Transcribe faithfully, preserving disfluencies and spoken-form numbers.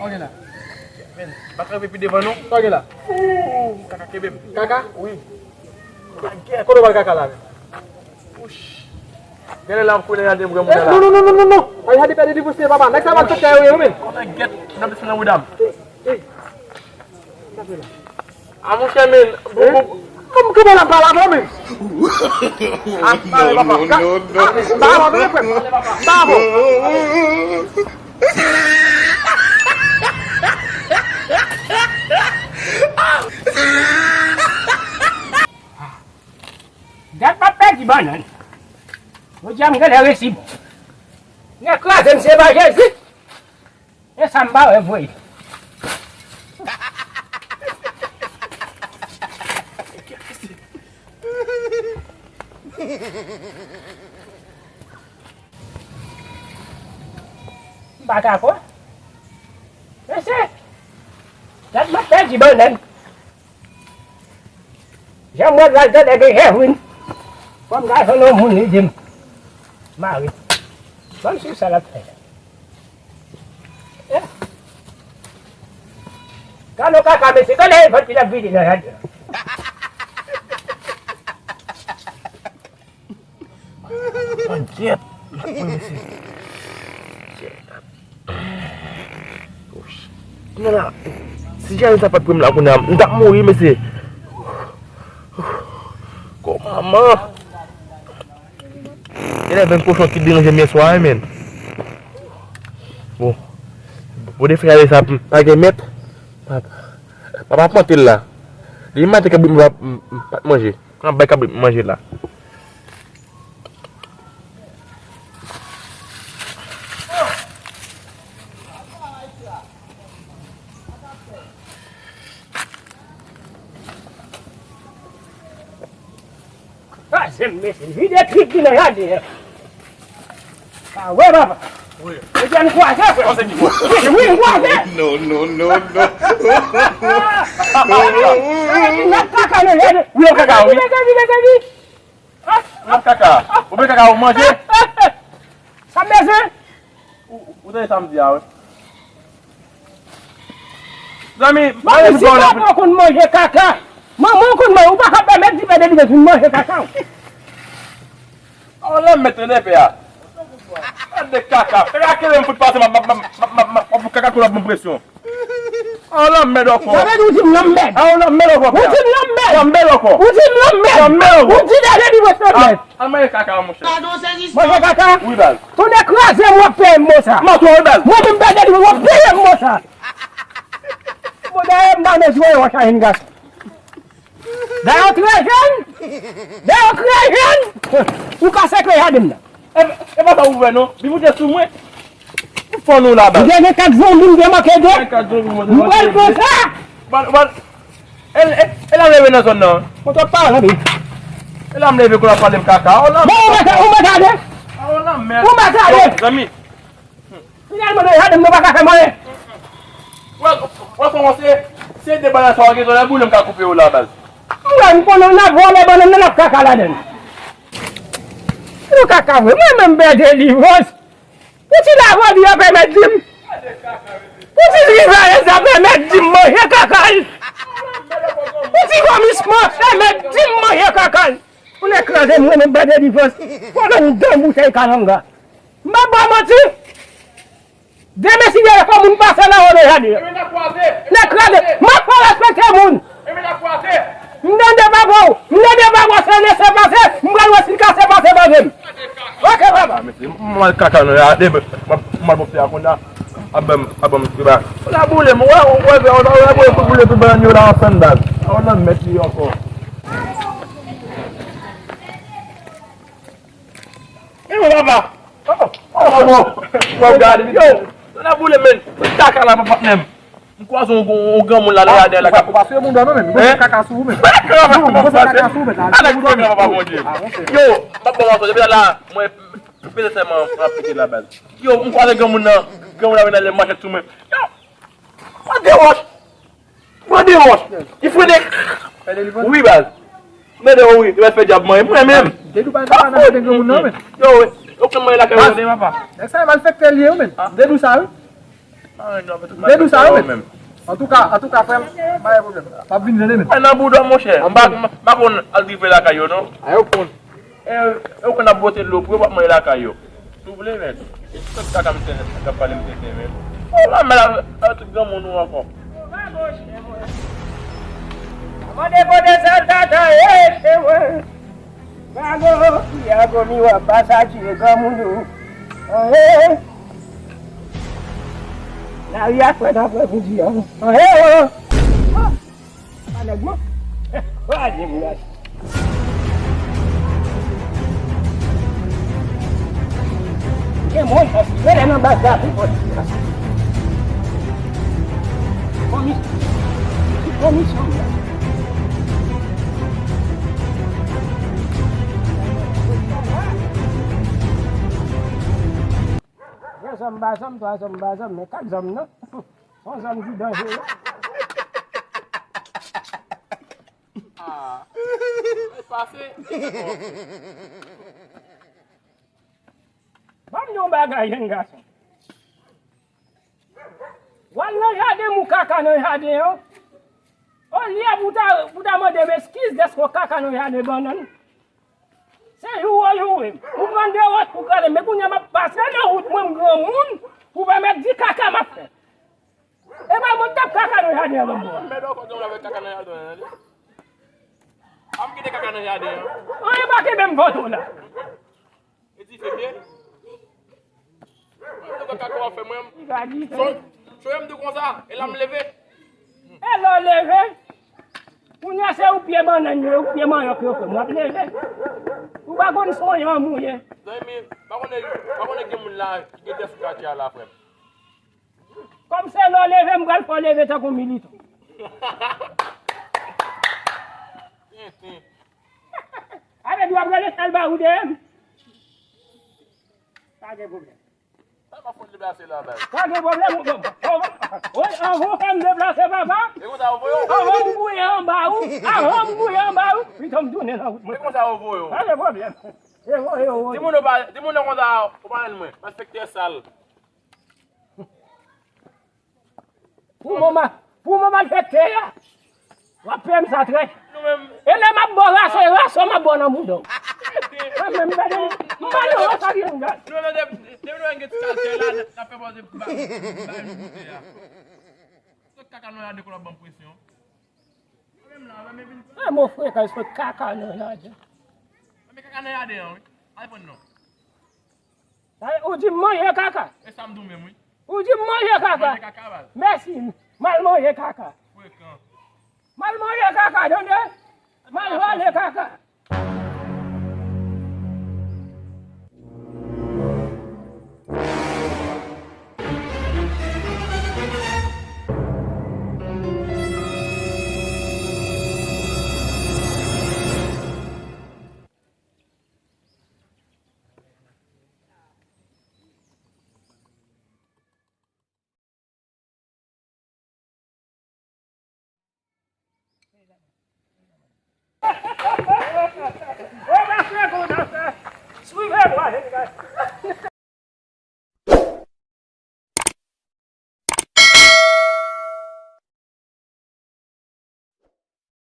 Ok la. Men, pa kanpe pi devan non. Ok la. Ooh, kaka kenbe m. Kaka? Wi. Kote w pral kaka la menm? Wouch. Genlè la m konnen gade m granmoun nan la. Non, non, non, non, non, non. Ay, Hadi pèdi divòs li, papa. Nèg sa pa t fè yo, yo, men. Kòman gèt nan pisina woudam? A monchè men, bon, bon, bon, m kanpe la, m pale avè w men. A, pale, papa. Non, non, non, non. Pale avè m, frè m. Pale avè m. Dat m ap pèdi bannann. Jodi a m genlè resi bon. Nèg kraze m se pa Jezi. E sa m pa wè vre. M pa ka kwè. Mesye, dat m ap pèdi bannann. Jan m wè l pral tande gen Jèvrin. Kòm gason nan moun li di m. Mari. Ban m swiv sa l ap fè. Eh. Gade yon kaka mesye, gade yon vant li ap vide nan jaden an. Mwen gyèt. Mwen mesye. Kounye a la, si Jayel sa pa t pran m la kounye a, m t ap mouri, mesye. Kò manman. Genlè venn kochon ki deranje m yè swa, wi, men. Bon. Bon, de frè sa, pa gen mèt. Papa, papa ap monte l la. Depi maten kabrit m pa, m, m pa t manje. An bay kabrit manje la. Kraze m, mesye. Vide trip li nan jaden an. A wè, papa. Wi. Ebyen, n kwaze, frè. Kwaze ki kwaze? Wi, wi, n kwaze. Non, non, non, non. N ap kaka nan jaden. Wi, n ap kaka, wi. N ap kaka. Ou vle kaka, ou manje? Sa m bezwen? Ou, ou tande sa m di a, wi. Zanmi, manman, si papa w konn manje kaka, manman w konn manje, ou pa ka pèmèt ti pè de li vin manje kaka w. Oh, lanmèd tande pè a. Gade kaka. Pè a kenbe m fout pase, m ap, m ap, m ap fout kaka kou l ap ban m presyon. Oh, lanmèd ankò. Sa vle di ou di m lanmèd. Ah, oh, lanmèd ankò, pè a. Ou di m lanmèd. Lanmèd ankò. Ou di m lanmèd. Lanmèd ankò. Ou di dènye di mwen lanmèd. Al manje kaka, monchè. Manje kaka? Wi, baz. Tonnè kraze m, w ap peye m mo sa. Mwen menm pede di w ap peye m mo sa. Bon, dayè m pa mezi wè w chaje n gason. Dayè w trè jèn. Dayè w trè jèn. Ou ka sekre jaden m nan. E, e pa sa ou wè non. Li moute sou mwen. Ou fò nou la, baz. M te gen kat zanmi m te manke de. Kat zanmi m te manke de. M pral pran sa. Ban, ban. E, e, e la m leve nan zòn nan. Mwen twòp pale, wi. E la m leve kou la pale m kaka. Oh, lanmèd. Bon, ou mèt, ou mèt ale. Oh, lanmèd. Ou mèt ale. Zanmi. Finalman, nan jaden m, nou pa ka fè m anyen. Wè, wè, kòman se, se de bagay sa w gen, zòrèy boule m ka koupe yo la, baz. Mwen, m konnen n ap vòlè bannann nan, n ap kaka ladann. Nou kaka vre, mwen menm pè delivrans. Pou ti lavòdi a pèmèt di m. Pou ti rivarèz a pèmèt di m manje kaka l. Pou ti vòmisman pèmèt di m manje kaka l. Ou nèk kraze m, mwen menm pè delivrans. Fò nan m dan boutèy kalanga. M ap ba w manti. Demen si Dye vle fò moun pase nan wo de jaden an. Nèk kraze. M ap fè w respekte moun. M tande papa w. M tande papa w se lese pase. M pral wè si l kase pase pase m. Ok, papa. M al kaka nan jaden. M al bò fè a konn la. A ban m, a ban m, a ban m. La boule m. Wè, wè, wè, wè, wè, wè, boule tout bannann yo la ansanm baz. A w nan mèt li ankò. E mwen papa. Oh, oh, oh. Wè w gade. Yo, sa boule men. Kaka la pa patnè m. M kwaze yon, yon granmoun la nan jaden la. Ou pa sou moun dòmi men. Mwen kaka sou ou men. Mwen kaka sou ou men. Ala ki papa Bondye. Yo, m ap ba w manti. Depi la, mwen peze sèman ap pete la baz. Yo, m kwaze granmoun nan. Granmoun la vin ale manchèt sou mwen. Yo. Mwen de wòch. Mwen de wòch. Ki frene. Wi baz. Mwen de wi. Yo fè djab mwen. Mwen menm. Yo wi. Yo konn mwen lakay yo tande, papa. Nèg sa e malfektè li ye, wi, men. M te di w sa, wi. M te di w sa, wi, men. Antouka, antouka, frè m, pa gen pwoblèm. M ap vin jwenn li, men. Mwen nan bouda, monchè. M pa, m pa konn al drive lakay yo, non. A, yo konn. E, e, yo konn ap bwote dlo pou yo, m ap manje lakay yo. Si w vle, men. Sòt kaka m tenten, k ap pale m tenten, men. O, m ap mele avèk tout granmoun ou ankò. Mande kote sal tata ye, se mwen. Mago, Yago, miwa, pasa, tire granmoun yo. Anhe. Lari a frèt aprèmidi an. Anhe, o. Pa nèg mwen. Gade moun la. Gen moun, paske rele nan baz la, pi fò. Komi-, komisyon la. De zòm, ba zòm, twa zòm, ba zòm, men kat zòm nan. Yon zòn ki danjere. Ah. Pase. Ban m di yon bagay, jenn gason. W al nan jaden m, ou kaka nan jaden an. Olye pou ta, pou ta mande m eskiz dèske w kaka nan jaden bannann. Se joure w joure m. Ou pran de wòch pou kale m. Men kounye a m ap pase nan wout mwen, m granmoun, pou pèmèt di kaka m ap fè. E pa mwen k t ap kaka nan jaden an, banm bò. Mèt ankò gen yon avèk kaka nan jaden an, li. A m kite kaka nan jaden an. Anyen pa kenbe m foto la. E di fè byen. Mwen te kaka w ap fè mwen. Li ka di fè. Son, son m di konsa, e la m leve. E lè w leve, kounye a se ou pye bannann yo, ou pye manyòk yo fè, m ap leve. Ou pa konn son yon mouye. Zanmi, pa konnen, pa konnen gen moun la ki gen tèt sou katye a la, frè m. Kòm se lè w leve, m pral fè w leve tankou militan. Tenten. Ale, dwa prale chal ba ou dèyè m. Pa gen pwoblèm. Sa m ap fè w deplase la, baz. Pa gen pwoblèm. Wi, anvan w fè m deplase, papa. E konsa yo voye w? Anvan m gouye anba ou. Anvan m gouye anba ou. Pito m tounen nan wout mwen. E konsa yo voye w? Pa gen pwoblèm. E voye w. Timoun yo pa, timoun yo konsa, ou pa jwenn mwen. Malfektè sal. Pou moman, pou moman malfektè a, w ap peye m sa trè. E lè m ap ba w raso, e raso m ap ba w nan bouda w. Mwen menm, m pa gen, m pa gen wè sa gen gaz. Nou menm, depi nou gen ti kaltè la, n ap fè pòze ba, ba, ba, ba, sòt kaka nan jaden, kòl ap ban m presyon. Mwen menm la, mwen menm vin. E mo frekan, sòt kaka nan jaden. Mwen kaka nan jaden an, wi. Al pran non. Sa, ou di m manje kaka. E sa m di w menm, wi. Ou di m manje kaka. Manje kaka, baz. Mèsi. M al manje kaka. Frekan. M al manje kaka, tande? M al vale kaka. Swiv mwen, jenn gason.